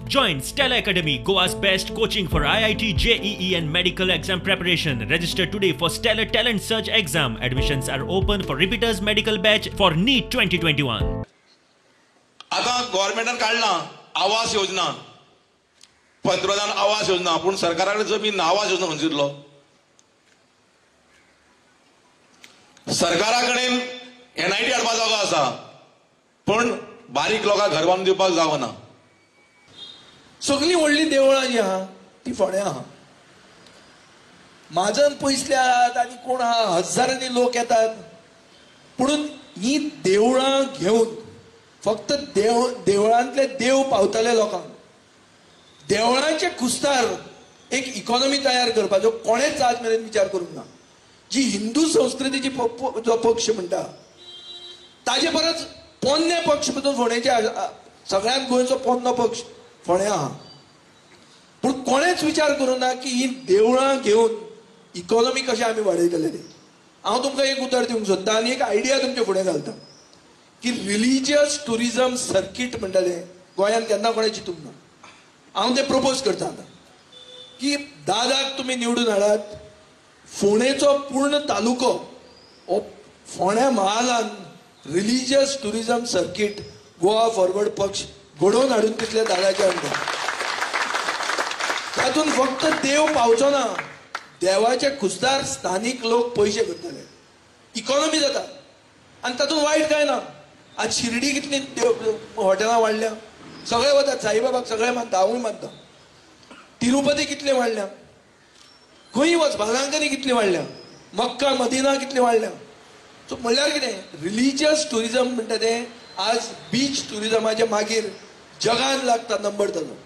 Join Stellar Academy, Goa's best coaching for IIT, JEE and medical exam preparation. Register today for Stellar Talent Search exam. Admissions are open for repeaters medical batch for NEET 2021. आता गव्हर्नमेंटान काडला आवास योजना, पंतप्रधान आवास योजना, पूण सरकारा कडेन जमीन ना. आवास योजना खंयचो दितलो? सरकारा कडेन एनआयटी हाडपाक जागो आसा, पूण बारीक लोकांक घर बांदून दिवपाक जागो ना. सगळीं व्हडलीं देवळां जीं आहा ती फोंड्यां आहा. म्हाजन पयसल्यात आनी कोण आहा, हजारांनी लोक येतात. पुणून ही देवळां घेवन फक्त देवळांतले देव पावतले लोकांक, देवळांचे कुस्तार एक इकॉनॉमी तयार करपाचो कोणेच आज मेरेन विचार करूंक ना. जी हिंदू संस्कृतीची जो पक्ष म्हणटा ताजे परस पोन्ने पक्ष पसून फोंडेचे सगळ्यांत गोंयचो पोन्नो पक्ष फोंड्यां आहा. पूण कोणेच विचार करूं ना की ही देवळां घेवन इकॉनॉमी कशें आमी वाडयतले ते. हांव तुमकां एक उतर दिवंक सोदता आनी एक आयडिया तुमचे फुडें घालता की रिलिजियस ट्युरिजम सर्कीट म्हणटाले गोंयांत केन्ना कोणें चिंतूंक ना. हांव तें प्रपोज करता आतां की दादाक तुमी निवडून हाडात, फोंडेचो पूर्ण तालुको हो फोंड्या महालान religious tourism circuit Goa forward पक्ष घडोवन हाडून तितले दादाच्या अंडर. तातूंत फक्त देव पावचो ना, देवाचे खुस्तार स्थानीक लोक पयशे करतले, इकॉनॉमी जाता आनी तातूंत वायट कांय ना. आज शिर्डी कितली देव हॉटेलां वाडल्या, सगळे वतात, साईबाबाक सगळे मानता, हांवूय मानता. तिरुपती कितले वाडल्या, खंय वच, बालांकनी कितली वाडल्या, मक्का मदिना कितली वाडल्या. सो म्हणल्यार कितें, रिलिजियस ट्युरिजम म्हणटा तें आज बीच ट्युरिजमाचे मागीर जगान लागता नंबर ताजो.